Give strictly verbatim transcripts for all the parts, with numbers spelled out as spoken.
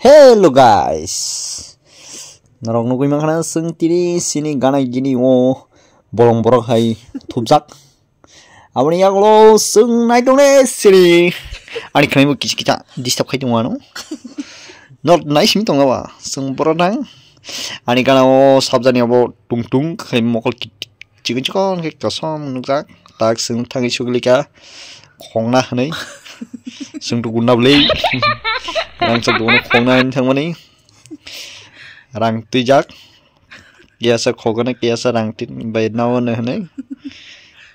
Hello guys, norok nugwi mankha na chwng tini sini gana gini o bolong borok hai thupjak. Aboni yagulo chwng nai tongo sini. Ani khwnai bo kisa kisa disturb khai tongo ano. Norok nai simi tongo ba chwng borok nang. Ani gana o sabjani abo tung tung khai mokol kit- Chikon chikon khe kosom nukjak. Tak chwng thangwi sugulika khongna hwnwi. Chwng to gunda bwlwi. Rangchak duono khongna hwnwi thangmani. Rang twijak. Kiyasa khogano kiyasa rang twi bai naono hwnwi.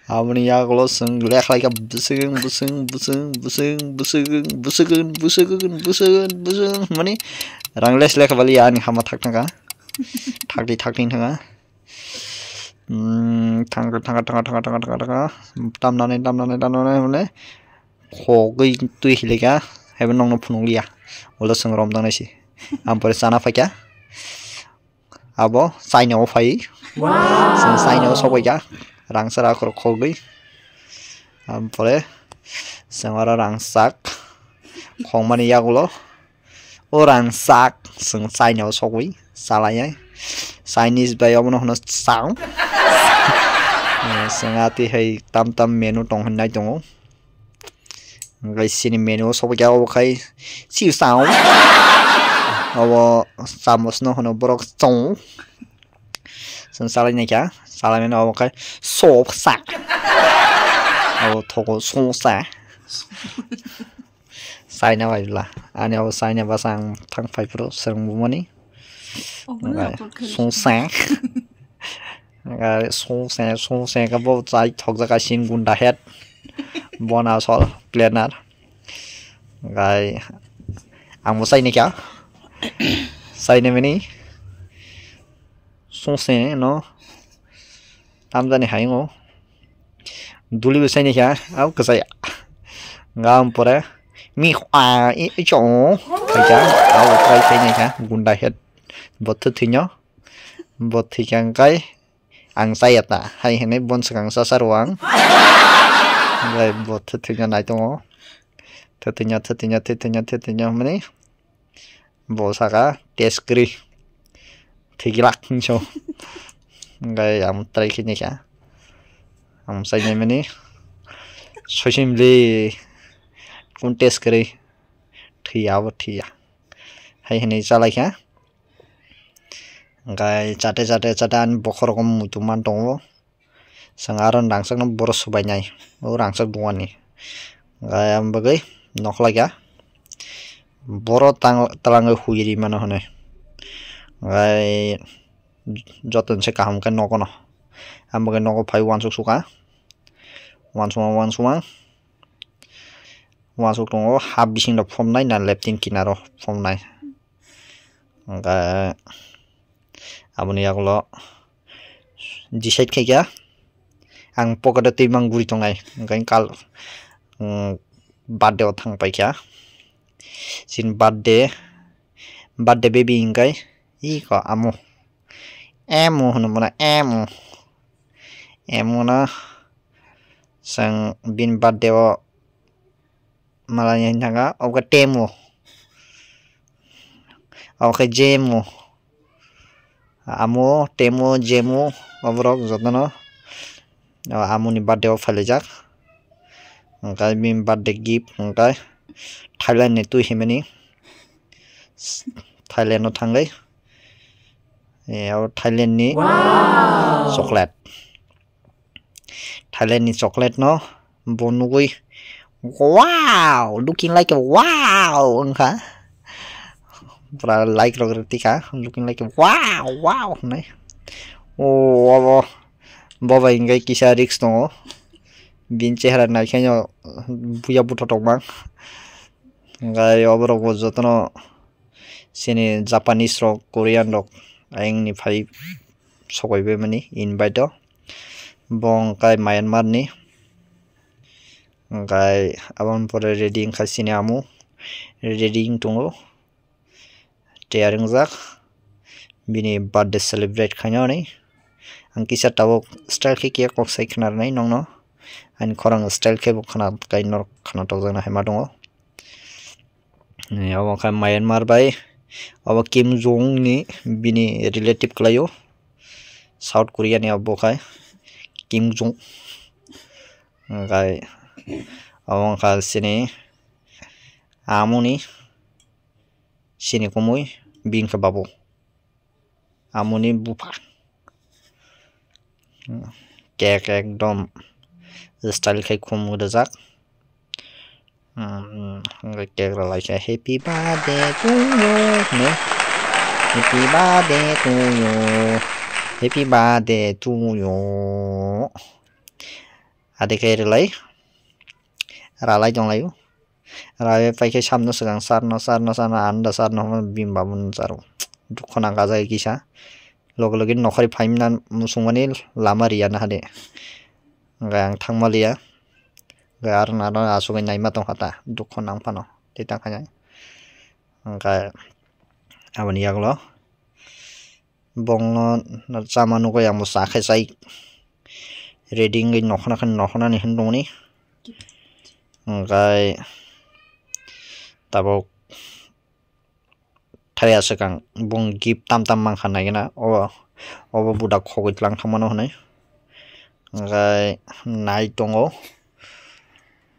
Aboni yagulo chwng lekhlaika bwswk bwswk bwswk bwswk bwswk bwswk bwswk bwswk bwswk hwnmani. Rang les lekha bali ani hama thak thangkha. Thakti thakti thangkha. Thangkha thangkha thangkha thangkha thangkha thangkha thangkha tamnani tamnani tamnani hwnle khogwi twi hilikha haibo nokno phunukliya. Ulo chwng romjaknai se. Ampore chana phaikha. Abo chaina o phai. Chwng chaina o sokbaikha. Rangchara khorok khogwi. Ampore chwng oro rangchak khongmani yagulo. O rangchak chwng chaina o sogwi chalainai. Chinese bai obono hwno chow. Chwng atwi hai tam tam menu tong hwnwi nai tongo. Hwnkhe chini menu o sogwi khe obo khai chiw chow. Obo chamoch no hwno borok chow. Chwng chalai naikha, chalai mani obo khai sosa. Obo thogo sosa. China bai bwla. Ani abo China bwsa ang thang phai phuru swrwng bumani. Obono Bai, upload khaidi. Sungsa. Gai sungsa, sungsa ka bo chai thokjak ka sin gunda head. Bona sol planner. Gai ang bo chai ni kya? Chai ni mini. Sungsa no. Tamjani hayung o. Duli bo chai ni kya? Au kwchai. Gam pore. Mi a i i cho. Khaja. Au trai chai ni kya? Gunda head. Bo thwi thwino. Bo thwi kya kai. Ang chaya ta. Hai hwnwi bon swkang cha cha rw ang. Gai bo thwi thwino nai tongo. Thwi thwino, thwi thwino, thwi thwino, thwi thwino hwnwi. Bo saka test kwrwi. Thwigwlak hinso. Hwnkhe ang try khe naikha. Ang chai naimani. Soisimli. Kun test kwrwi. Thwiya abo thwiya. Hai hwnwi chalaikha. Hwnkhe chate chate chate ani bokhorok muitu man tongo. Chwng aro rangchakno boro swbainai, o rangchak dungani. Hwnkhe aboni bagwi nokhlaikha. Boro tang-, twlangwi hui ri mano hwnwi. Hwnkhe jotono se kaham khe nogono. Aboni bagwi nogo phai uansuk sukha. Uansukma, uansukma. Uansuk tongo, ha bisingno phomnai na leptin kinaro phomnai. Hwnkhe aboni yagulo decide khaikha ang pocket o twi mang guri tongnai, hwnkhe kal, um, birthday o thang paikha. Chini birthday, birthday baby hwnkhe iko amo, emo hwno mano, emo, emo no chwng bini birthday o. Malai ni thanga obo khe temo, obo khe jemo, amo temo jemo oborok jotono amoni birthday o phailaijak. Hwnkhe bini birthday gift hwnkhe Thailand ni twi himani, Thailand o thangwi, eh, abo Thailand ni chocolate. Thailand ni chocolate no bo nugwi, "Wow, looking like a wow," wngkha. Pura like rok rwtwi kha, "Looking like a wow, wow," hwnwi. O, abo, bo bai hwnkhe kisa risk tongo. Bini chehra naikhe no buya butha tongma. Hwnkhe oborok bo jotono chini Japanese rok, Korean rok ayang ni phai sokoi bai mani invite o. Bo hwnkhe Myanmar ni. Hwnkhe aboni pore ready wngkha chini amo. Ready wng tongo. Tiyar wngjak. Bini birthday celebrate khainani. Ang kisa tabuk style khe kiya kok sai khna rwnai nokno. Ani khorang style khe bo khna kai norok khna tokjaknai hai ma tongo. Ni obo khe Myanmar bai Obo Kim Jong ni bini relative kwlaio, South Korea ni obo khai Kim Jong. Hwnkhe obo wngkha chini amoni, chini kumui, bini khe babu, amoni bupha. Cake ekdom style khai khum rijak. Hwnkhe cake rwlaikha, "Happy birthday to you" hinwi. "Happy birthday to you. Happy birthday to you." Adi khe rwlai, ralai tonglaio. Ralai paikhe samno swkang sarno, sarno, sarno, anda sarno hwnwi bini babuno charo. Dukho nangkha jai kisa. Loge loge nokhorwi phaimna musungmani lama riya nahade. Hwnkhe ang thangma liya. Hwnkhe aro nano asugwi naima tongkha ta, dukho nang phano. Tei tangkha nai. Hwnkhe aboni yagulo bongno chama nugwi ang bo cha khe chai. Ready wngwi nokhorna khe nokhornani hwn tongmani. Hwnkhe tabuk thaya swkang bong gift tam tam mankha naigena. O, obo budak khogwi tlang thangmano hwnwi. Hwnkhe nai tongo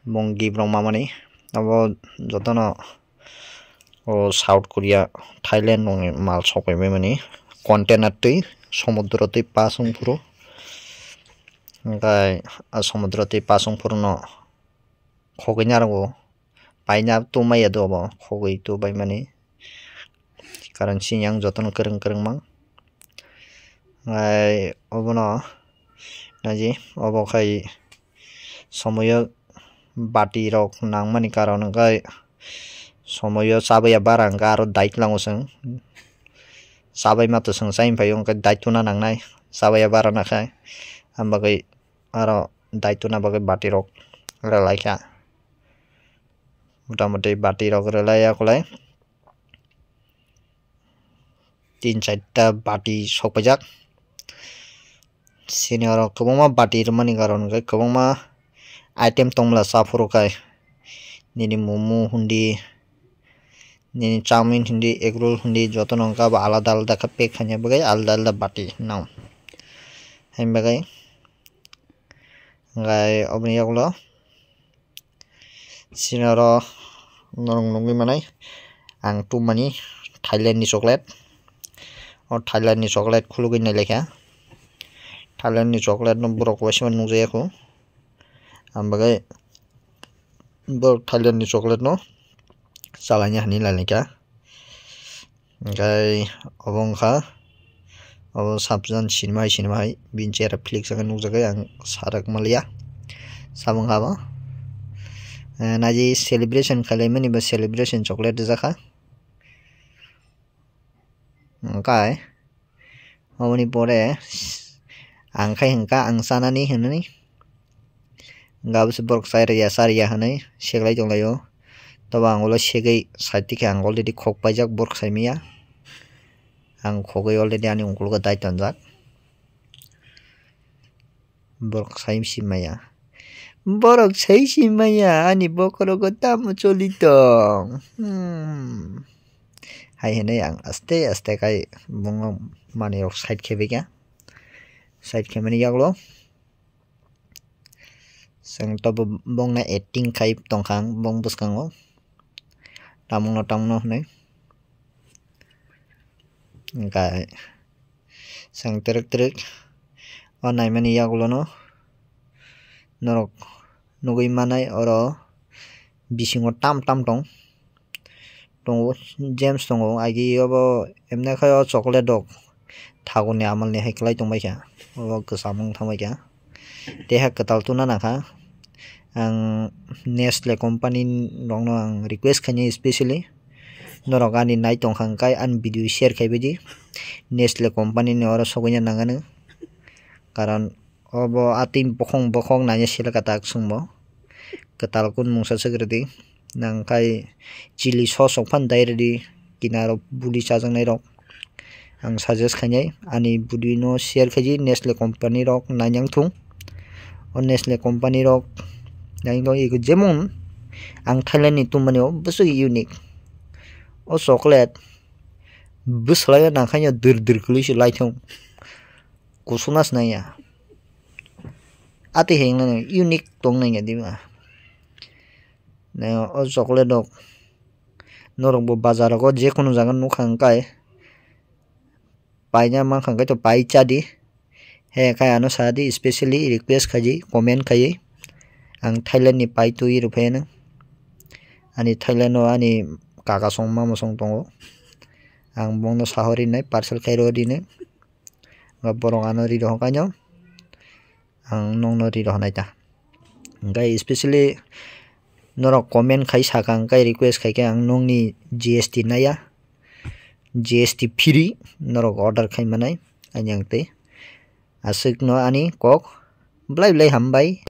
bong gift rok mamani. Obo jotono o South Korea, Thailand rokni mal sokphaimani container twi, somudro twi pass wngphuru. Hwnkhe a somudro twi pass wngphuru no khogwi narwgo. Paina tumaya do obo, khogwi tubaimani. Karon sini ang jotono kwrwng kwrwng mang. Ai, obono naji, obo khai somoyo bati rok nangmani karon hwnkhe somoyo chabaya bara hwnkhe aro dai tlango chwng. Chabai ma to chwng chai phaio hwnkhe dai tuna nangnai, chabaya bara nakhai. Ambagwi aro dai tuna bagwi bati rok rwlaikha. Mota moti bati rok rwlaiya kwlai. Tin charta bati sokpaijak. Sini oro kwbangma bati rwmani karon hwnkhe kwbangma item tongmla cha phuru khai. Nini momo hundi, nini chowmin hundi, egg roll hundi, jotono hwnkhe abo alada alada khe pack khaina bagwi alada alada bati nang. Haini bagwi hwnkhe oboni yagulo sini oro norok nugwi manai ang tumani Thailand ni chocolate. O Thailand ni chocolate khulugwi nailaikha. Thailand ni chocolate no borok waisa nukjakya kho. Ang bagwi borok Thailand ni chocolate no chalaina hinwi lailaikha. Hwnkhe obo wngkha, obo Sapjan sinimai sinimai bini chera flex wngkha nukjakgwi ang sarak manliya. Sabo wngkha bo. Eh, naji celebration khailaimani bo celebration chocolate rijakha. Hwnkhe oboni pore ang khai hwnkha ang chanani hinwi. Hwnkhe abose borok chai rwya, cha rwya hinwi seklai tonglaio. Tobo ang ulo segwi side dikhe ang already khok paijak borok saimaya. Ang khogwi already ani ungkulugo dai tonjak. Borok sai si maya. Borok sai si maya, ani bokorogo tamo choli tong. Hmm. Hai hinwi ang aste aste khai bungo manwi rok side khe bikha. Side khe mani yagulo. Chwng tobo bongno acting khai tongkha ang bong bwskango. Tamungno tamungno hinwi. Hwnkhe chwng twrwk twrwk o naimani yagulono norok nugwi manai oro bisingo tam tam tong tongo, gems tongo, agi obo emne khai o chocolate rok thaguni amalni hai kwlai tongbaikha, obo kwcham wng thangbaikha. Tei ha kwtal tuna nangkha. Ang Nestle company rokno ang request khainai specially, norok ani nai tongkha hwnkhe ani video share khaibaidi. Nestle company ni oro sogwina nangani, karon obo atwi bokhong bokhong naina seleka tak chwngbo. Kwtal kun mungsa swk rwdi, nangkhai chili sos rok phano dai rwdi, kinaro budi chajaknai rok. Ang suggest khainai ani video no share khaidi Nestle company rok nainang thung. O Nestle company rok nainang thung, ego jemon ang Thailand ni tongmani o bwswk unique. O chocolate Bwsalaio nangkhaino dur dur kwlwi se laithung. Kusuna se nangya. Ati hengna unique tong nangya diba. Ne o chocolate rok norok bo bazar rogo je kono jaga nukha hwnkhe paina mankha hwnkhe to pai chadi. He kaya ano sadi specially request khaji comment khaiwi. Ang Thailand ni pai twi rw phaiano. Ani Thailand o ani kaka song mama song tongo. Ang bongno saho rinai parcel khairo rinai. Borok ano ri rohor kaino. Ang nongno ri rohonai ta. Hwnkhe specially norok comment khai sakha hwnkhe request khaikhe ang nongni G S T naiya. G S T free norok order khai manai. Ani ang tei aswkno ani kok belai belai hambai.